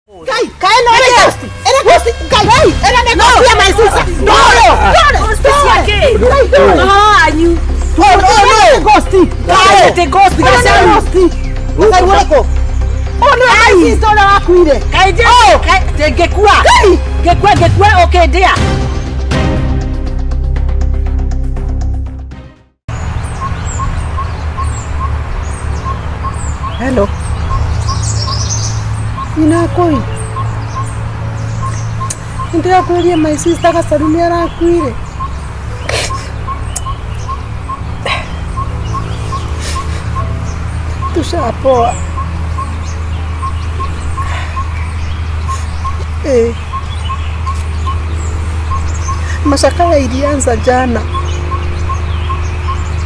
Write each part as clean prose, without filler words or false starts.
Ngai, kaĩ no nĩ ghost. Ĩrĩ ghost, Ngai. Ĩrĩ nĩ ghost ya my sister. Ndore, ndore. Ghost ciake. Ngai, ndore. Ũhoro wanyu. Ndore, nĩ ghost. Kaĩ ti ghost Ĩrĩ nĩ gacaru. ghost. Ngai ũrĩkũ? Ũyũ nĩwe my sister ũrĩa wakuire. Kaĩ nje kaĩ ngĩkua. Ngai. Ngĩkua ngĩkua ũkĩndĩa. Hello. Nyina kũi. Nĩndĩrakwĩrire my sister Gacaru nĩ arakuire. Tushapoa. Eh. Mashakaya ilianza jana.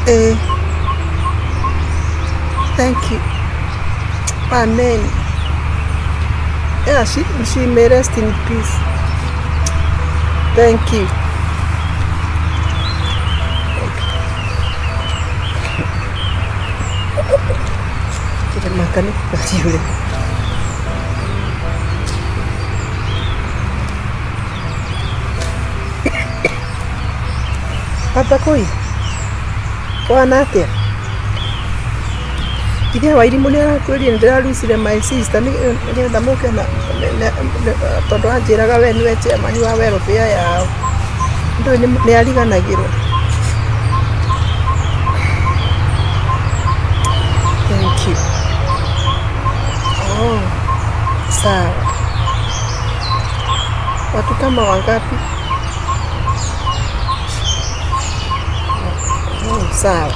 Eh. Thank you. Amen. Yeah, she may rest in peace. Thank you. Kĩrĩma nĩ Baba kũi wana atĩa ithe wa irimũ nĩ arakwĩrire nĩ ndĩrarucire my sister nĩgetha mũke na tondũ anjĩraga we nĩwe chairman wa welfare yao ndũĩ nĩ ariganagĩrwo. Thank you. Oh, sawa. Watu kama wangapi? Oh, sawa.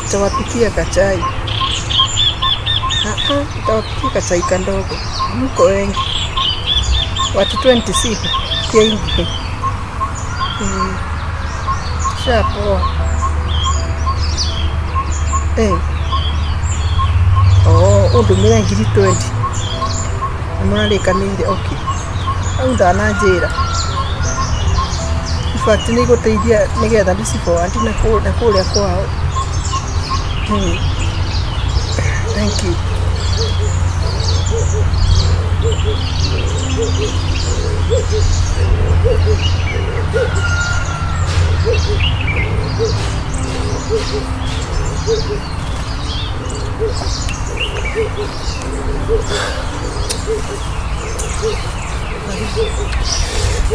Nitawapikia kachai. Ah, nitawapikia kachai kandogo. Mko wengi. Watu 26 ti aingĩ. Eh, shapoa. Eh. Oh, ũndũmĩre ngiri 20. Nĩ mũrarĩkanĩire, okay. Hau ndananjĩra. In fact nĩ igũteithia nĩgetha ndĩci forward na kũrĩa kwao. Thank you.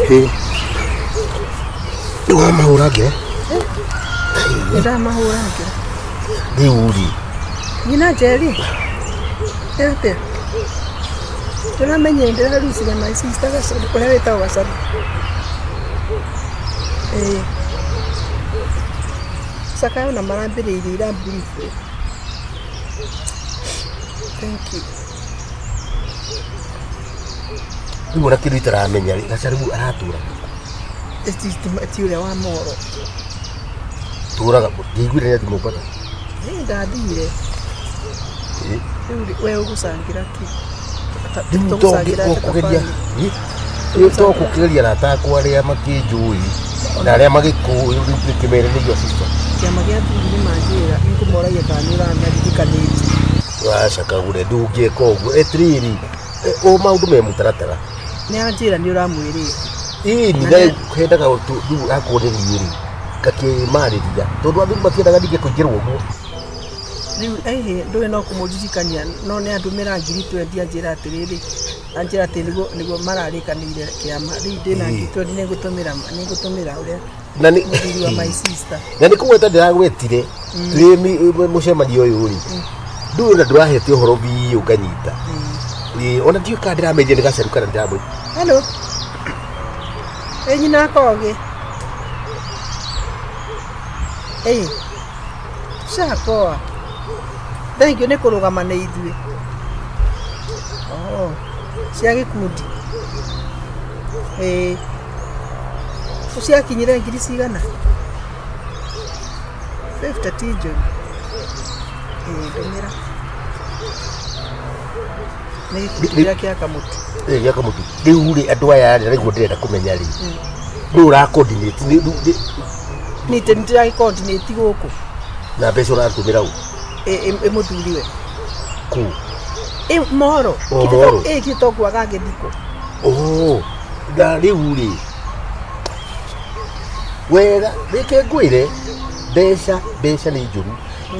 Ĩ. Nĩ wamahũra ngere? Nĩ ndamahũra ngĩra. Rĩu rĩ, Nyina Njeri. Nĩ atĩa? Ndĩramenyire ndĩrarucire my sister Gacaru ũrĩa wĩtagwo Gacaru. Ĩĩ. Cakayo na marambĩrĩirie ira briefly. Thank you. Rĩu ona kĩndũ itaramenya rĩ, Gacaru aratũra. Ti ũrĩa wa Moro. Tũraga ndiguire nĩ athi Mombatha. Ĩ ndathire. Ĩ. Rĩu rĩ, we ũgũcangĩra kĩ? Rĩu Tũgũcangĩra atĩa kũgeria thabarĩ? Rĩu to kũgeria arata akwa arĩa makĩnjũĩ na arĩa magĩkũĩ rĩu ngĩkĩmere nĩ your sister. Kĩama gĩa athuri nĩ manjĩra nĩngũmoragia kana nĩ ũramaririkanĩtie. Wacakagũre ndũngĩka ũguo atĩrĩrĩ o maũndũ me mũtaratara. Nĩ anjĩra nĩ ũramwĩrĩte. Ĩni Na hendaga rĩu akorwo nĩ niĩ rĩ ngakĩmarĩria tondũ athuri matiendaga ningĩ kũingĩrwo ũguo. Rĩu ĩhĩ ndũĩ no kũmũririkania no nĩ andũmĩra ngiri 20 anjĩra atĩrĩrĩ anjĩra atĩ nĩguo mararĩkanĩire kĩama rĩu ndĩna ngiri 20 nĩngũtũmĩra ũrĩa Na nĩ mũthuri wa my sister. Na nĩ kũgweta ndĩragwetire twĩ mũcemanio ũyũ rĩ ndũĩ ona ndũrahete ũhoro biũ nganyita. Ĩ, ona ndiũĩ kana ndĩramenyire nĩ Gacaru kana ndĩramwĩ. Hello. Ĩ nyina Kogi. Ĩ. Shapoa. Thank you nĩ kũrũgama nĩ ithuĩ. Oh, cia gĩkundi. Ĩ. Ciakinyire ngiri cigana? 50 ti njũru. Ĩ, ndũmĩra. Nĩ gĩkundi kĩrĩa kĩa kamũtĩ. Ĩ gĩa kamũtĩ. Rĩu rĩ andũ aya rĩ nĩguo ndĩrenda kũmenya rĩ nũ ũra coordinate nĩ Nĩ ndĩragĩ coordinate gũkũ. Na mbeca ũratũmĩra ũ? Ĩ mũthuriwe. Kũ? Ĩ mohoro. O, mohoro. Ĩ githĩ kwaga gĩthiko. Oh, na rĩu rĩ wega reke ngwĩre mbeca mbeca nĩ njũru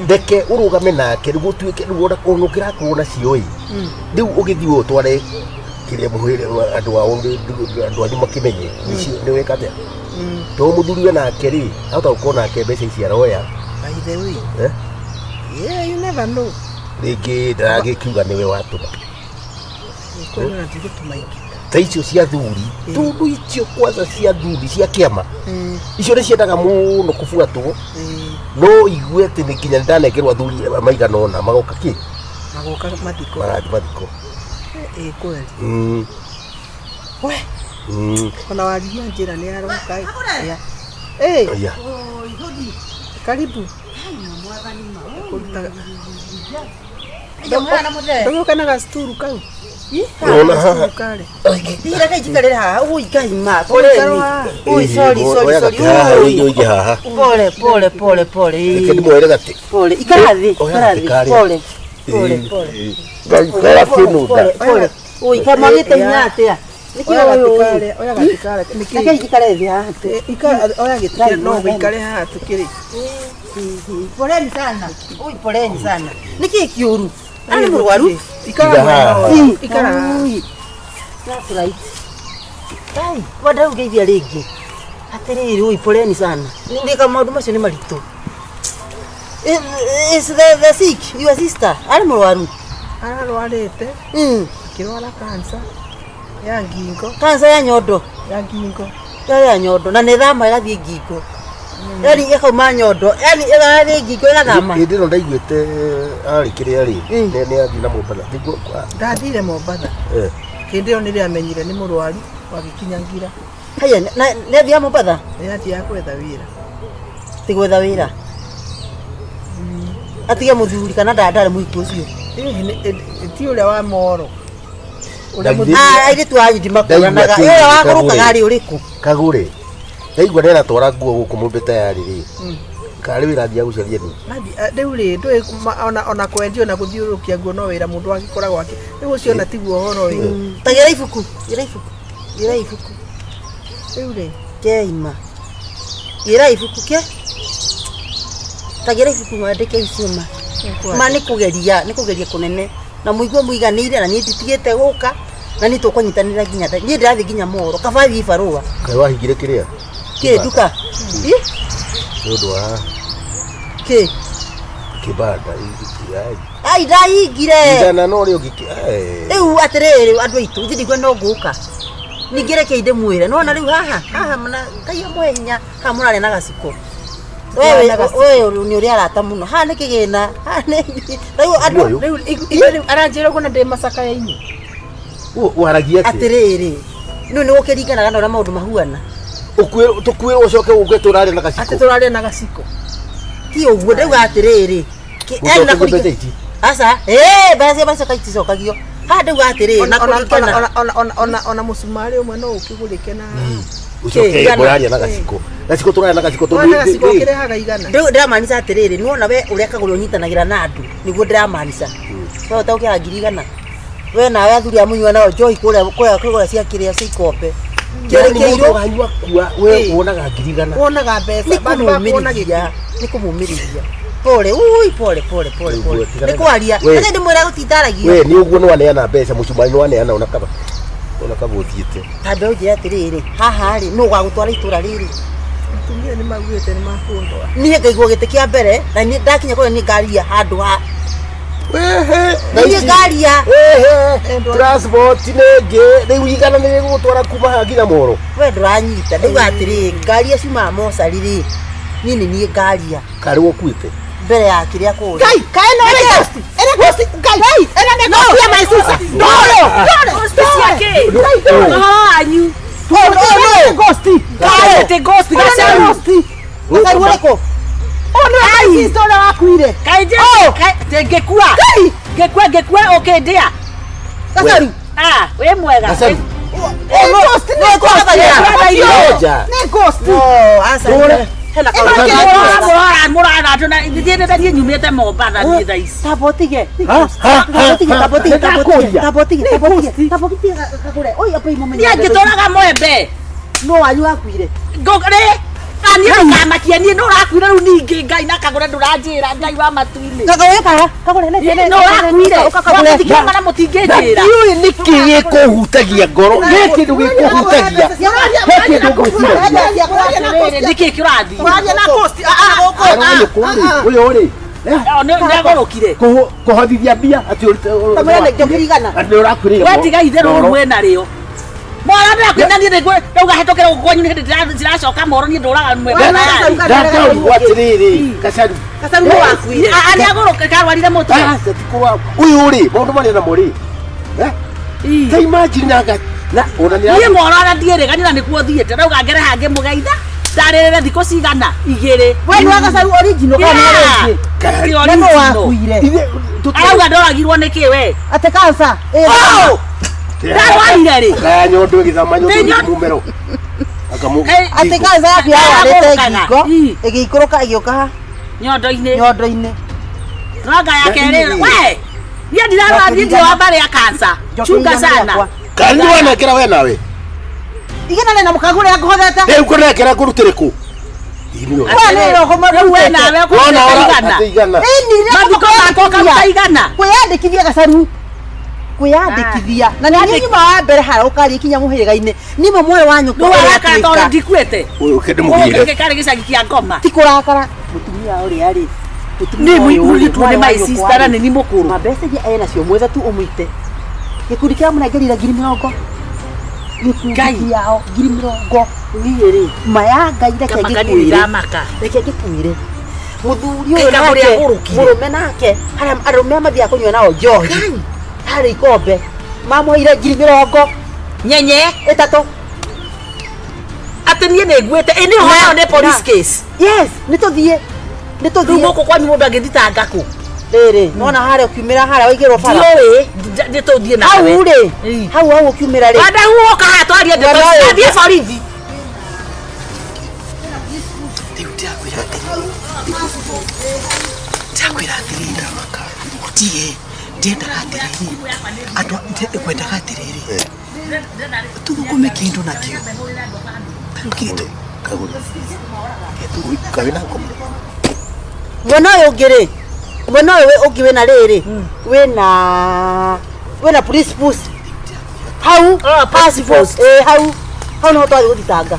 reke ũrũgame nake rĩu ũtuĩke rĩu ona ona ũkĩrakorwo nacio ĩ rĩu ũgĩthiĩ ũtware kĩrĩa mũhĩrĩ andũ ao andũ anyu makĩmenye icio nĩ weka atĩa to mũthuri we nake rĩ ahota gũkorwo nake mbeca ici aroya By the way. eh? Yeah, you never know. Rĩngĩ ndaragĩkiuga nĩwe watũma. Kwĩna na ndigũtũma ingĩ. Ta icio cia thuri tondũ icio kwanza cia thuri cia kĩama icio nĩ ciendaga mũno kũbuatwo no igue atĩ nĩ nginya ndanengerwo athuri maigana ũna magoka kĩ Magoka mathiko. Marathiĩ mathiko. Ĩ kweli. We, ona waria njĩra nĩ aroka. Ĩ. Ĩ, Aya. Karibu. Kũruta. Ndũgĩũke na gacituru kau. Ona haha. Gacituru karĩ. Reke njikarĩre haha ũguo ngaima poleni. Ui, sorry, sorry, Oya sorry. gatĩ haha Ui. ũige haha. Pole, pole, pole, pole. Reke ndĩmwoere gatĩ. Pole. Ikara thĩ, Oya ikara gatĩ thĩ. karĩa. Pole. Pole, pole. Ngaikara kĩnũnda. Pole, pole. Ui, kamagĩte hinya atĩa? Nĩkĩ Oya ũyũ gatĩ ũyũ? karĩa, oya gatĩ karĩa. Nĩkĩ? Reke njikare thĩ haha tu. Oya gĩtĩ Ngai no mwathani. ũikare haha tũkĩrĩ. Poleni sana. Ui, poleni sana. Nĩkĩ kĩũru? Arĩ mũrwaru? Ikara Iga mwena haha. ũyũ. Ikara haha. Ui. That's right. Ai, wanda ũngeithia rĩngĩ. Atĩrĩrĩ, ui, poleni sana. Ndĩka maũndũ macio nĩ maritũ. Is the sick, your sister? Arĩ mũrwaru? Ararwarĩte akĩrwara kansa ya ngingo Kansa ya nyondo. ya ngingo. Ya nyondo. Na nĩ thama ĩgathiĩ ngingo. Yani ĩkauma nyondo. Yani ĩgathiĩ ngingo ĩgathama. Hĩndĩ ĩno ndaiguĩte arĩ kĩrĩa rĩ nĩ athiĩ na Mombatha. Nĩguo Ndathire Mombatha. Hĩndĩ ĩyo nĩrĩo amenyire nĩ mũrwaru wagĩkinya ngira. Haya, na nĩ athiaga Mombatha? Nĩ athiaga gwetha wĩra. Ti gwetha wĩra. Atige mũthuri kana ndarĩ mũhiku ũcio. Ti ũrĩa wa moro. Ũrĩa Ndaigua- mũthuri. Ah, airĩtu anyu ndimakũranaga. Ndaigua Ũrĩa atĩ wagũrũkaga rĩ ũrĩkũ? Kagũre. Ndaigua nĩ aratwara nguo gũkũ mũmbe tayarĩ rĩ. Karĩ wĩra athiaga gũcaria nĩ. Rĩu rĩ ndũĩ ona kwendia ona gũthiũrũrũkia nguo no wĩra mũndũ agĩkoragwo akĩ. Rĩu ũcio ona tiguo ũhoro ĩ. Ta gĩra ibuku, gĩra ibuku, gĩra ibuku. Rĩu rĩ Keima. Gĩra ibuku ke. Ta gĩra ibuku mwandĩke icio ma. Ma nĩ kũgeria, nĩ kũgeria kũnene. Na mũigue mũiganĩire na niĩ nditigĩte gũka. Na niĩ tũkũnyitanĩra nginya niĩ ndĩrathiĩ nginya moro kaba thiĩ barũa. Kaĩ wahingire kĩrĩa? Kĩ nduka? Ĩ? Nĩ ũndũ wa Kĩ? kĩbanda. Ai ndahingire. Igana no rĩo ngĩkĩ. Rĩu atĩrĩrĩ andũ aitũ ithuĩ ndiguo no ngũka. Ningĩ reke ndĩmwĩre nĩwona rĩu haha haha mna Ngai amũhe hinya haha mũrarĩa na gaciko. Wewe wewe nĩ ũrĩ arata mũno haha nĩ kĩgĩna haha nĩ rĩu andũ rĩu rĩu aranjĩra ũguo na ndĩ macakaya-inĩ. Waragia atĩa? Atĩrĩrĩ rĩu nĩ gũkĩringanaga na ũrĩa maũndũ mahuana. Tũkuĩrwo ũcoke ũke tũrarĩa na gaciko. Atĩ tũrarĩa na gaciko. Ti ũguo ndauga atĩrĩrĩ. Ũcoke mbeca ici. Aca, mbeca mbeca iticokagio. Haha ndauga atĩrĩrĩ na kũringana ona mũcumarĩ ũmwe no ũkĩgũrĩke na Ũcoke mũraria na gaciko. Gaciko tũraria na gaciko tondũ gaciko kĩrehaga igana. Rĩu ndĩramaanisha atĩrĩrĩ nĩwona we ũrĩa kagũrĩ ũnyitanagĩra na andũ nĩguo ndĩramaanisha. We ũtaũkĩra ngiri igana. We nawe athuri a mũnyua nao njohi kũrĩa kũrĩa kũrĩa cia kĩrĩa cia ikombe. Kĩrĩ kĩirũ wanyua kua we wonaga ngiri igana. Wonaga mbeca nĩ kũmũmĩrĩria nĩ kũmũmĩrĩria. Pole, ui pole pole pole pole. Nĩ kwaria. Reke ndĩmwĩra gũtindaragio. We nĩ ũguo nĩ waneana mbeca mũcumarĩ nĩ waneana ona kaba. Ona kaba ũthiĩte. Tambe ũnjĩre atĩrĩrĩ haha rĩ nũ ũgagũtwara itũra rĩrĩ? Atumia nĩ maugĩte nĩ makũndwara. Niĩ ngaigua gĩtĩ kĩa mbere na niĩ ndakinya kũrĩa niĩ ngaria handũ ha Wehe, niĩ ngaria. Wehe, transport nĩ ĩngĩ rĩu igana nĩ rĩgũgũtwara kuma haha nginya moro. We ndũranyita ndauga atĩrĩrĩ ngari icio ciumaga mocarĩ rĩ niĩ nĩ niĩ ngaria. Karĩ we ũkuĩte? Mbere ya kĩrĩa kũrĩa. Ngai, kaĩ no ĩrĩ ghost. Ĩrĩ ghost, Ngai. Ĩrĩ nĩ ghost ya my sister. Ndoro, ndoro. Ghost cia kĩ? Ũhoro wanyu. Ndoro, ghost. Kaĩ atĩ ghost gacaru. Gacaru ũrĩkũ? Ũyũ nĩwe my sister ũrĩa wakuire. Kaĩ njĩ ngĩkua. Ngĩkua ngĩkua ũkĩndĩa. Gacaru. Ah, wĩ mwega. Gacaru. Nĩ ghost, nĩ ghost. Ngoja. Nĩ ghost. No, aca. Ndũre. Hena Mũrora mũrora andũ na ithuĩ nĩ niĩ nyumĩte Mombatha niĩ thaa ici. Tamba ũtige. Ha, ha, Tamba ũtige, tamba ũtige, tamba ũtige, Nĩndakũria. tamba ũtige, tamba ũtige, tamba ũtige kagũre. Oi, ambei mũmenye. Niĩ ngĩtũraga mwembe. No wanyu wakuire. Ngũrĩ niĩ ndũkamakie niĩ nĩ ũrakuire rĩu ningĩ Ngai na kagũre ndũranjĩra Ngai wa matu-inĩ. Kagũre kaha, kagũre nĩ Nĩ ũrakuire. Kagũre. Mũtingĩona na mũtingĩnjĩra. Ndiũĩ nĩkĩ gĩkũhutagia ngoro he kĩndũ gĩkũhutagia he kĩndũ ngwĩciragia Atĩrĩrĩ, nĩkĩ kĩrathiĩ? Kũraria na cost ah ah gũkũ ũyũ rĩ Nĩ agũrũkire. kũhothithia mbia atĩ Kamũira nĩ njoki igana. atĩ ũrakwĩrĩire We tiga itherũ rĩu mwĩna rĩo. Moro ndĩrakwĩra niĩ nĩguo ndauga hĩtũkĩre gũkũ kwanyu nĩ hĩndĩ ndĩracoka moro niĩ ndũraga mwembe. ndakaũrigwo atĩrĩrĩ kacaru Kacaru nĩ wakuire. Nĩ agũrũkire karwarire mũtwe. Aca, ti kũrwara. Ũyũ rĩ maũndũ marĩa namo rĩ Ii. ta imagine nanga na ona nĩ Niĩ moro ona ndiĩrĩga niĩ na nĩkuo thiĩte ndauga ngere hangĩ mũgeitha ndarĩrĩre thikũ cigana igĩrĩ. We nĩ wa Gacaru original kana nĩ Yeah. rĩngĩ? Ti Na nũ original. wakuire. Arauga ndoragirwo nĩ kĩ we? Ate kansa. Oh! Ndarwarire rĩ? Kaya nyondo ĩgĩthama nyondo Nĩ nyondo- mumero Akamu Hey, Ate kansa yaku yawarĩte Yaragũrũkaga. ngingo Ii. ĩgĩikũrũka ĩgĩũka ha Nyondo-inĩ. nyondo-inĩ. Ranga ya kerĩ we. Niĩ ndirarwara niĩ ndirĩ wa mbarĩ ya kansa. Njoki Chunga igana sana. rĩakwa. Kana nĩ wanengera we nawe Igana rĩ na mũkagũre ngũhotete. rĩu kũnengera ngũrutĩre kũ We nĩ roho Rĩu we nawe Wona ũkũruta ora igana. atĩ igana Ĩni Mathiko makwa ũkaruta igana. kwĩyandĩkithia Gacaru kwĩyandĩkithia na nĩ niĩ nyuma wa mbere harĩa ũkaria kinya mũhĩrĩga-inĩ nĩmwe mwarĩ wa nyũkwa Rĩu ũrĩa warakara tondũ atuĩka. ndikuĩte. ũyũ kĩndĩ mũgire Gũkũ karĩ gĩcagi kĩa ngoma. ti kũrakara mũtumia ũrĩa rĩ mũtumia Nĩ ũyũ rĩ, mũirĩtu mwarĩ nĩ wa my nyũkwa sister na rĩ, nĩ niĩ mũkũrũ. ma mbeca iria ena cio mwethe tu ũmũite gĩkundi kĩa mũnengerire 40,000 gĩkundi Ngai. kĩao 40,000 niĩ rĩ maya Ngai reke Kamaka niĩ ngĩkwĩre ndamaka. reke ngĩkwĩre mũthuri ũyũ Kaĩ kagũre nake agũrũkire? mũrũme nake harĩa arũme mathiaga kũnyua nao njohi harĩ ikombe mamũheire 30,000 Nyenye. Ĩtatũ. Atĩ niĩ nĩ nguĩte. Ĩ nĩ ũhoro nĩ police case. Yes, nĩ tũthiĩ nĩ Rĩu tũthiĩ gũkũ kwanyu mũndũ angĩthitanga kũ? Rĩrĩ nona harĩa ũkiumĩra harĩa waigĩrwo bara. Ndiũĩ nĩ tũthiĩ nawe. Hau rĩ Ii. hau hau ũkiumĩra rĩ. Wanda huoka haha twarie ndeto Wena ici. ũyũ. Athiĩ borithi. Rĩu ndĩrakwĩra atĩrĩrĩ ndĩrakwĩra atĩrĩrĩ ũtige ndiendaga atĩrĩrĩ andũ ngwendaga atĩrĩrĩ tũthũkũme kĩndũ nakĩo tarĩu kĩndũ kagũre kawe na ngoma Mwena ũyũ ũngĩ rĩ mwena ũyũ ũngĩ wĩna rĩrĩ wĩna police post hau. Ah, police post. Ĩ hau hau nĩho twathiĩ gũthitanga.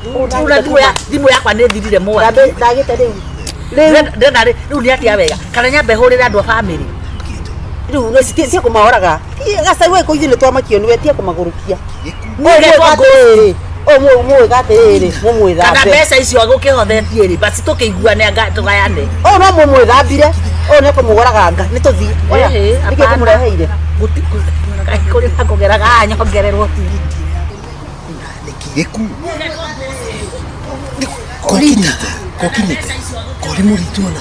Rĩu thimũ yakwa nĩ thirire mwaki. Ndagĩte rĩu rĩu. Ndĩrenda rĩu nĩ atĩa wega kana nyambe hũrĩre andũ a bamĩrĩ. Rĩu nĩ tia kũmahoraga Gacaru ĩkũ ithuĩ nĩ twamakio nĩwe tia kũmagũrũkia. Niĩ ngetwo Atĩrĩrĩ ũyũ mũwĩka atĩrĩrĩ kana mũmwĩthambe. mbeca icio agũkĩhothetie rĩ basi tũkĩiguane anga tũgayane. Ũyũ no mũmwĩthambire ũyũ nĩ kũmũgoraga nga nĩ tũthiĩ oya Ĩhĩ, nĩkĩo hapana. kũmũreheire. Kaĩ kũrĩ na kũgeraga haha nyongererwo tigiti. gĩku kokinyite kokinyite kori mũritũ ona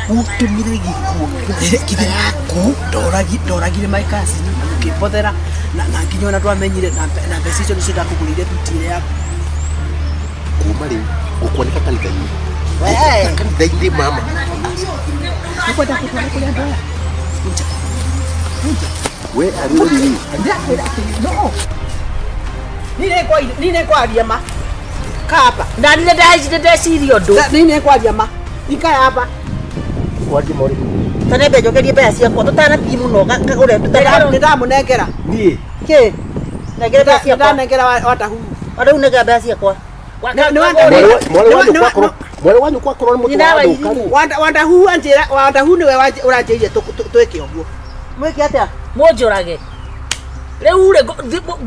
ũtũmire gĩkuũ kĩa yaku ndoragire my cousin na mũkĩmbothera na nginya ona ndwamenyire na mbeca icio nĩcio ndakũgũrĩire thuti ĩrĩa yaku. Kuma rĩu ngũkwanĩka kanitha-inĩ kanitha-inĩ mama. Nĩkwenda kũtwara kũrĩ andũ aya. We arĩ ũrĩ Ndĩrakwĩra atĩrĩ no niĩ nĩngwaria ma kaba. Na niĩ nĩ ndeciria ũndũ. Niĩ nĩngwaria ma ikayaba. Wathi mori. Tanembe njokerie mbeca ciakwa tũtanathiĩ mũno kagũre tũtana. Nĩndamũnengera. Niĩ Kĩ nengere mbeca ciakwa. Nĩndanengera watahu. Rĩu nengera mbeca ciakwa. Mwarĩ wanyu kwakorwo nĩ mũtwe Nyina wa wa thũka irimũ. rĩ. Wandahu anjĩra wandahu nĩwe ũranjĩrire twĩke ũguo. Mwĩke atĩa? Mũnjũrage rĩu rĩ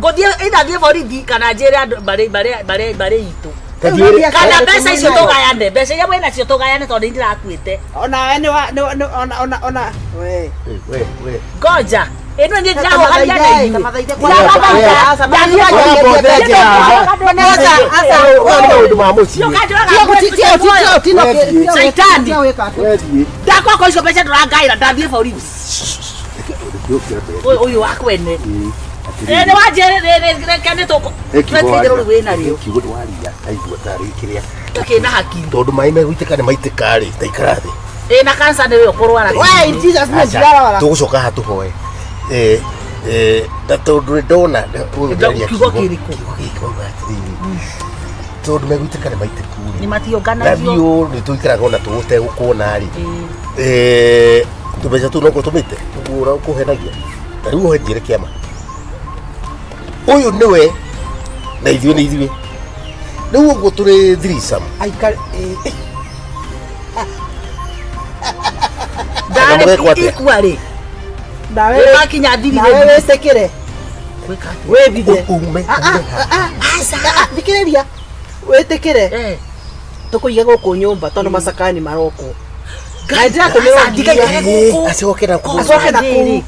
ngũthiĩ either thiĩ borithi kana njĩre andũ barĩ itũ Tathiĩ kana mbeca icio tũgayane mbeca iria mwĩnacio tũgayane tondũ nĩ ndĩrakuĩte. Ona we nĩ wa nĩ ona ona ona we. We we Ngoja ĩno niĩ ndĩrahoharia na inyuĩ. Ũyũ nĩ maũndũ ma mũciĩ. Shaitani. Wethiĩ Ndakwakwa icio mbeca ndũrangaĩra ndathiĩ borithi. Ũkĩra mbere. Ũyũ wa kwene. Ĩ, nĩ wanjĩrĩ reke nĩ tũkũ tweteire rũu wĩna rĩo kiugo waria aigua tarĩ kĩrĩa tũkĩna hakiri tondũ maĩ megũitĩka nĩ maitĩka rĩ taikara thĩ ĩ na kansa nĩwe ũkũrwara We, in Jesus name, Aca, ndirarwara. tũgũcoka haha tũhoe Eh, eh, na tondũ nĩ ndona ũyũ ndĩraria Kiugo kĩrĩkũ? kiugo gĩkĩ wauga atĩrĩrĩ tondũ megũitĩka nĩ maitĩku nĩ rĩ na matiũnganagio biũ nĩ tũikaraga ona tũgũtegũkuona rĩ Ĩ. Eh, tũmbeca tũu no tũmĩte ũguo ũrĩa ũkũhenagia ta rĩu ũhe njĩre kĩama ũyũ nĩwe na ithuĩ nĩ ithuĩ rĩu ũguo tũrĩ threesome Aikare ĩ. Kana mũgekwo ndarĩ atĩa? ikua rĩ Nawe makinya thiri nawe wĩtĩkĩre gwĩka atĩa? wĩthithe ume Ah, ah, ah, ah, thikĩrĩria wĩtĩkĩre Eh. tũkũige gũkũ nyũmba tondũ macakaya nĩ marokwo Na ndĩratũmĩrwo Aca, ndigaikare Ĩ, gũkũ. acoke na kũu. Acoke na kũu.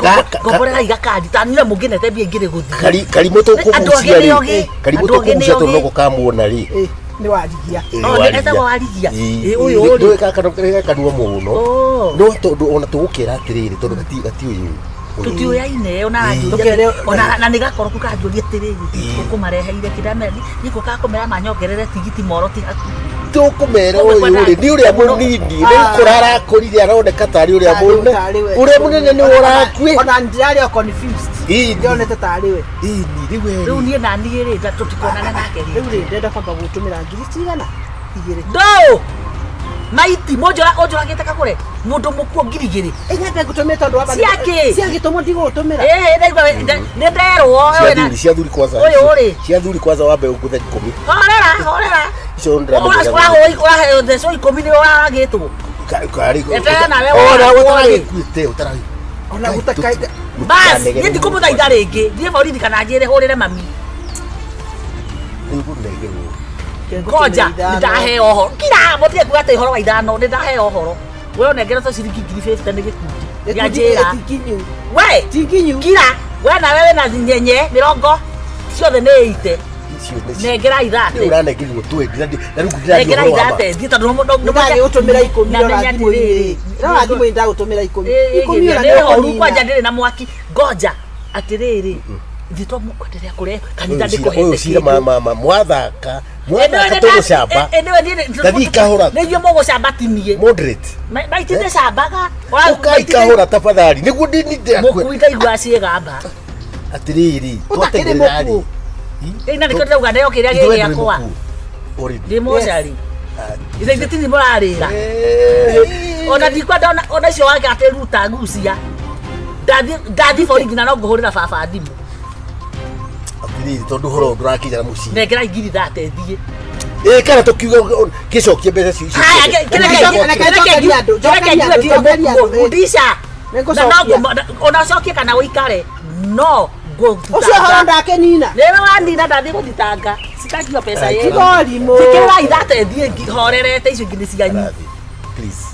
Ngomborera iga kandi tanire mũngĩnete mbia ingĩrĩ gũthiĩ karimũ Andũ tũkũgucia angĩ rĩ nĩ ogĩ. karimũ Andũ angĩ nĩ tũkũgucia tondũ ogĩ. noko kamuona rĩ Ĩ, nĩ warigia Oh, nĩ etagwo Warigia. Ĩ, ũyũ rĩ. ndũĩ kanua mũno Oh. no tondũ ona tũgũkĩra atĩrĩrĩ tondũ gatiũĩ tũtiũyaine ona Ĩ. anjũria ona na nĩ gakoroku kanjũria atĩrĩrĩ Ĩ. ũkũmareheire kĩndamera nĩkũ kakũmera manyongerere tigiti moro ti hakuhĩ tũkũmera ũyũ rĩ nĩ ũrĩa mũnini nĩ gũkũra arakũrire aroneka tarĩ ũrĩa mũnene ũrĩa mũnene nĩ ũrakuĩ ona ndirarĩ o confused Ĩ, ndionete tarĩ we ĩni rĩu rĩu erĩ niĩ na niĩ rĩ tũtikonana nake rĩ rĩu rĩ ndenda kwamba gũtũmĩra ngiri cigana igĩrĩ ndũ maiti mũnjũra ũnjũragĩte kagũre mũndũ mũkuo ngiri igĩrĩ ĩ nyambe ngũtũmĩre tondũ wamba Ciakĩ? cia gĩtũmwo ndigũgũtũmĩra ĩ ndaigua nĩ nderwo cia thuri cia thuri kwanza Ũyũ rĩ. cia thuri kwanza wambe ũngũthe ikũmi horera horera icio ndĩramenya ũraheo thecwo ikũmi nĩ ũragĩtwo Eterera nawe ona ũragwo rĩ. ũtaragĩkuĩte ũtaragĩ ona gũtakaida bas niĩ ndikũmũthaitha rĩngĩ thiĩ borithi kana njĩre hũrĩre mami nĩngũnengerwo ngoja nĩ ndaheo ũhoro kira mũtige kuga atĩ ũhoro wa ithano nĩ ndaheo ũhoro we ũnengeretwo ciringi ngiri 50 nĩ gĩkundi gĩa njĩra tinginyu we tinginyu kira we nawe wĩna nyenye mĩrongo ciothe nĩ ite icio nĩ nengera ithate ũranengerwo twendi na rĩu ndĩraria nengera ũhoro wa ma. ithate thiĩ tondũ ndagĩgũtũmĩra ikũmi rora namenya thimũ-inĩ atĩrĩrĩ rora thimũ-inĩ ndagũtũmĩra ikũmi ikũmi ona nĩ horu nĩũkũnina. kwanja ndĩrĩ na mwaki ngoja atĩrĩrĩ ithuĩ twamũkwenderea kũrehe kanitha Ũyũ cira- ndĩkũhete ũyũ cira ma mwathaka mwathaka tũgũcamba Thathiĩ kahora. nä inyuä må gå camba tinie moderate maiti ndä cambaga ũkai kahora tafadhali nĩguo må kui ndaigua ciägamba atĩrĩrĩ Ũtakĩrĩ twatengerera rĩ mũkuũ. ina nä kä ndärauga ndeo kä rä a gä gä akwa ndä mocarä ithe ithe tini må rarä ra ona ndikwenda ona icio wake atä ruta gucia ndathi borithi na no ngå hå rä ra baba thimå atĩrĩrĩ tondũ ũhoro ũyũ ndũrakinya na mũciĩ nengera ngiri thate thiä ĩ kana tũkiuga gĩcokie mbeca icio Haya, Reke njokerie andũ, njokerie andũ, njokerie andũ, ĩ. ndisha Nĩngũcokia. ona cokie kana ũikare no ũcio horo ndakenina nĩwe wanina ndathiĩ gũthitanga citakio mbeca Ai, yenu tiga ũrimũ njĩkĩrĩra ithate thiĩ horerete icio ingĩ nĩ cianyu Please.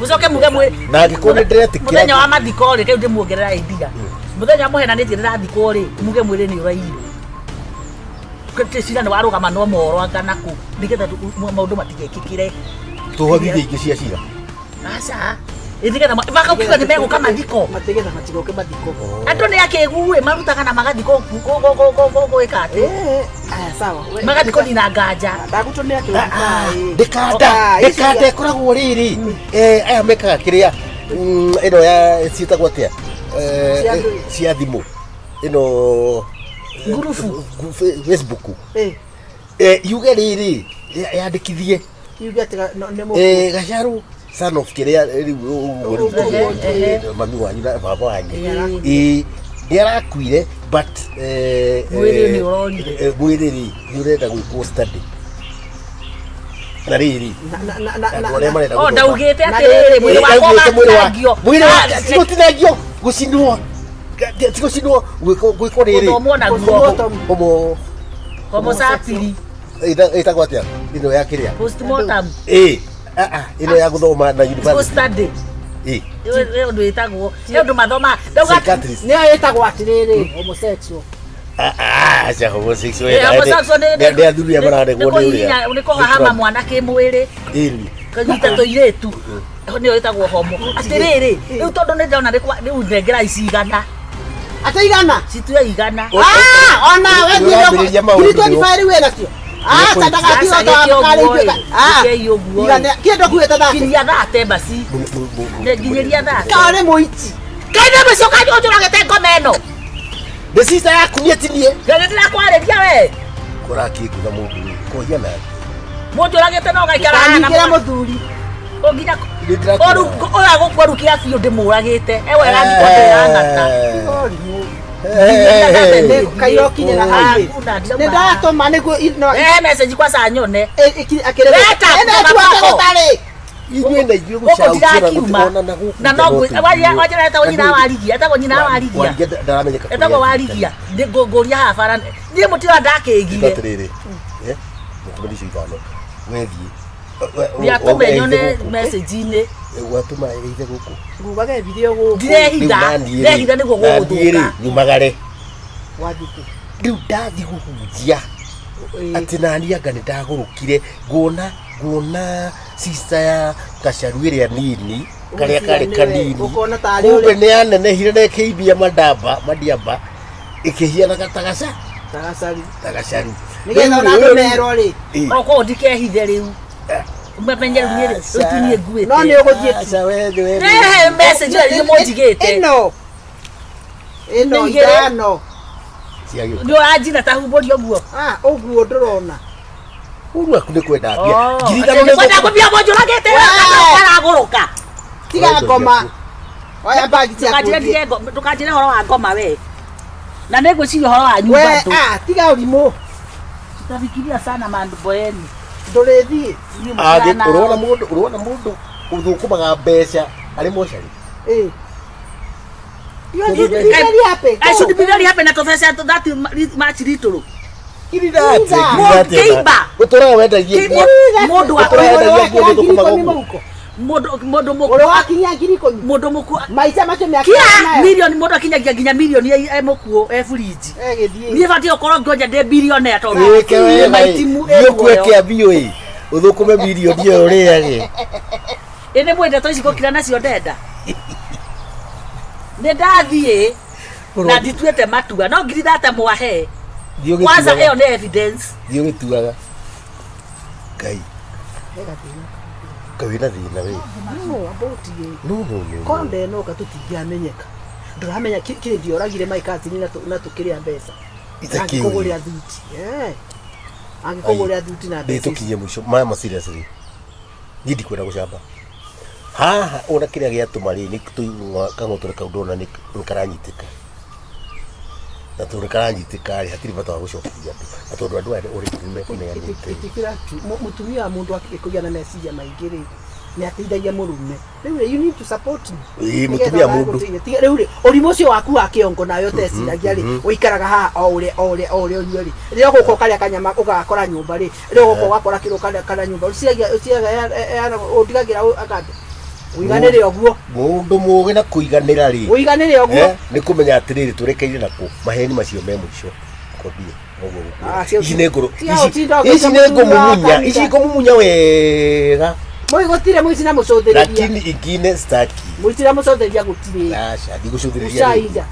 mũcoke muge mwĩ Na angĩkorwo nĩ ndĩretĩkĩra- mũthenya wa mathiko rĩ kĩu ndĩmuongerera idea mũthenya wa mũhenanĩtie ndĩrathikwo rĩ muge mwĩrĩ nĩ ũrairwo cira nĩ warũgama no moro anga nakũ nĩgetha maũndũ matigekĩkĩre tũhorithie ingĩ cia cira aca Ĩ nĩgetha makauga nĩ megũka mathiko matigĩtha matigoke mathiko andũ nĩ akĩgu ĩ marutaga na magathiĩ gwĩka atĩ Eh, aya sawa We- magathiĩ kũnina nganja ndagũtũmĩra kĩrũma ndĩkanda ndĩkanda ĩkoragwo rĩrĩ Eh, aya mekaga kĩrĩa ĩno ya ciĩtagwo atĩa Eh, Cia ndũĩ. cia thimũ ĩno Ngurubu. Facebook Eh, yuge rĩrĩ yandĩkithie kiuge atĩ nĩ mũkuũ Eh, gacaru son of kĩrĩa rĩu ũguo rĩu Ehe, ehe. mami wanyu na baba wanyu Ĩĩ. Ĩĩ, nĩ arakuire but eh, Mwĩrĩ eh, nĩ ũrorire. eh, mwĩrĩ rĩ nĩ ũrenda gwĩkwo study na rĩrĩ Na- na- na- na- andũ arĩa marenda o gũthoma. ndaugĩte Na atĩrĩrĩ rĩrĩ, mwĩrĩ Ĩĩ, wakwa ndaugĩte mwĩrĩ wa- ũgatinangio mwĩrĩ wa Ah, ti gũtinangio gũcinwo ti gũcinwo gwĩkwo gwĩkwo rĩrĩ Gũthomwo naguo. Postmortem. homo homo sapiri ĩtagwo atĩa ĩno ya kĩrĩa postmortem ĩĩ ah, ah, ĩno ya gũthoma na university study ĩĩ ĩ ũndũ ĩtagwo ĩ ũndũ mathoma ndauga psychiatrist nĩyo ĩtagwo atĩrĩrĩ homosexual Ah, ah, aca homosexual Eh, homosexual nĩ- nĩ athuri arĩa maranegwo nĩ kũhihinya- ũrĩa nĩ kũhahama mwana kĩmwĩrĩ ĩni kanyita tũirĩtu nĩyo ĩtagwo homo atĩrĩrĩ rĩu tondũ nĩ ndona rĩu nengera ici igana Ate igana. Citue igana. Ah, ona we Nĩũrambĩrĩria maũndũ ngiri 25 rĩu wĩnacio. Ah, Nĩkũrĩ- tandagatiga Aca, gĩke ũguo karĩithio. ĩ, Ah, gĩke ũguo ĩ. igana kĩndũ kuĩte thate. Kinyia thate basi. Nginyiria thate. Karĩ mũici. Kaine mũici ũkanjũragĩte ngoma ĩno. Nĩ sister yaku niĩ ti niĩ. Nĩ ndĩrakwarĩria we. Kũrakĩngũtha mũndũ ũyũ. Kũhia nake. Mũnjũragĩte no gaikara haha na Kanyingĩra mũthuri. nginya Nĩ ndĩrakĩra. ũyũ agũkwarũkia biũ ndĩmũragĩte. Ewe ĩrangikwa ndĩrang'ata. Kairo kinyĩra highway. Hakuna, Nĩ ndirauma. ndatũma nĩguo no Rehe message kwa saa nyone. akĩrĩ. Leta, Ĩno kutoka tuate kwako. gũtarĩ. Ithuĩ na ithuĩ Gũkũ gũcaũkĩra ndirakiuma. gũtikona na gũkũ Na no wanjĩra etagwo nyina wa Warigia, etagwo nyina wa Warigia. Warigia ndaramenyeka Etagwo Warigia. Ngũria haha bara. Niĩ mũtira ndakĩgire. Atĩrĩrĩ, eh, mũtũmĩri icio ithano wethiĩ Nĩatũme nyone message-inĩ. Watũma ĩithe gũkũ. Ngugaga ĩthire gũkũ. Ndirehitha, ndehitha nĩguo gũgũthũka. Nyumagare Wathiĩ. rĩu ndathiĩ kũhunjia atĩ nani anga nĩ ndagũrũkire nguona nguona sister ya gacaru ĩrĩa nini karĩa karĩ Ũgeciria nĩwe, kanini ũkona tarĩ kumbe ũrĩa- nĩ yanenehire na ĩkĩimbia mandamba mandiamba ĩkĩhianaga ta gaca Tagacari. ta gacaru Nĩgetha ona andũ merwo rĩ. Ĩ. Okorwo ndikehithe rĩu. Mamenye rĩu niĩ rĩu ti niĩ nguĩte. No nĩ ũgũthiĩ tu. Aca, we nĩ we nĩ- Rehe message ĩyo inyuĩ mũnjigĩte. Ĩno. Ĩno Nĩ igĩrĩ. ithano. Ciagĩũka. Nĩ ũranjina ta humbũri ũguo. Ah, ũguo ndũrona. Ũru waku nĩ kwenda mbia. Oh, Ngiri atĩ ithano nĩ kwenda nĩ kũmbia mũnjũragĩte karagũrũka. Tiga ngoma. Oya bagi ciaku. Ndũkanjĩre ũthiĩ. ndige ndũkanjĩre ũhoro wa ngoma we. Na nĩ ngwĩciria ũhoro wa nyumba We, ndũ. ah, tiga ũrimũ. Tutafikiria sana mambo yenu. Ndũrĩthiĩ. Inyuĩ Angĩ mũtirana- ũrona mũndũ ũrona mũndũ ũthũkũmaga mbeca arĩ mocarĩ. Ĩ. You are very happy. I should be very happy na tũbeca that much little. Ngiri thate, Mũndũ ngiri thate. kĩimba. Ũtũraga wendagia Kĩimba. nguo. Mũndũ wa- Ũtũraga wendagia nguo ũthũkũmaga ũguo. Mũndũ mũndũ Ũrĩa mũkuũ wakinyia ngiri ikũmi. mũndũ mũkuũ Maica macio mĩaka kira nayo. milioni mũndũ akinyagia nginya milioni e mũkuũ e buriji. Egĩthiĩ. Niĩ batiĩ gũkorwo ngĩonja ndĩ bilionea tondũ Wĩke wega ĩ. maitimu Thiĩ ĩ ũkue muoyo. kĩambio ĩ. Ũthũkũme mirioni ĩyo ũrĩage. Ĩ nĩ mwĩ ndeto ici gũkira nacio ndenda. Nĩ ndathiĩ na ndituĩte matua no ngiri thate mwahe. Thiĩ Kwanza ũgĩtuaga. ĩyo nĩ evidence. Thiĩ ũgĩtuaga. Ngai. Ngai wĩna thĩna we. No, about ĩ. No no no. Konde no ka tũtingĩamenyeka. Ndũramenya kĩrĩ ndioragire my cousin na na tũkĩrĩa mbeca. Ita kĩũria. Angĩkũgũrĩra thuti. Eh. Angĩkũgũrĩra thuti na Ndĩ mbeca. ici. tũkinyie mũico maya seriously. Niĩ ndikwenda gũcamba. Haha ona kĩrĩa gĩatũma rĩ nĩ kang'otore kau ndona nĩ karanyitĩka. Na tondũ nĩ karanyitĩka rĩ hatirĩ bata wa gũcokeria andũ. Na tondũ andũ aya already nĩ mekũneanĩte. Ĩtĩkĩra tu mũtumia wa mũndũ akĩgĩa na meciria maingĩ rĩ nĩ ateithagia mũrũme. Rĩu rĩ, you need to support me. Ĩĩ, Nĩgetha mũtumia ũragũteithia. mũndũ. Tiga rĩu rĩ ũrimũ ũcio waku wa kĩongo nawe ũteciragia rĩ ũikaraga haha o ũrĩa o ũrĩa o ũrĩa ũnyue rĩ rĩrĩa ũgũka ũkarĩa kanyama ũgakora nyũmba rĩ rĩrĩa ũgũka ũgakora kĩrĩa ũkarĩa kana nyũmba ũciragia ũciragia ũndigagĩra akande ũiganĩre ũguo Mũndũ mũgĩ na kũiganĩra rĩ. ũiganĩre ũguo Eh, nĩ kũmenya atĩrĩrĩ tũrekeire nakũ maheni macio me mũico kwambia noguo Ah, gũkwĩra. cia Ici nĩ ngũrũ cia ũtinda ici ũgĩta nĩ mũthuri wa ngũmumunya kanitha. ici ngũmumunya wega Mũi gũtirĩ mũici na mũcũthĩrĩria lakini ingine staki mũici na mũcũthĩrĩria gũtirĩ aca ndigũcũthĩrĩria rĩngĩ. Ucaija.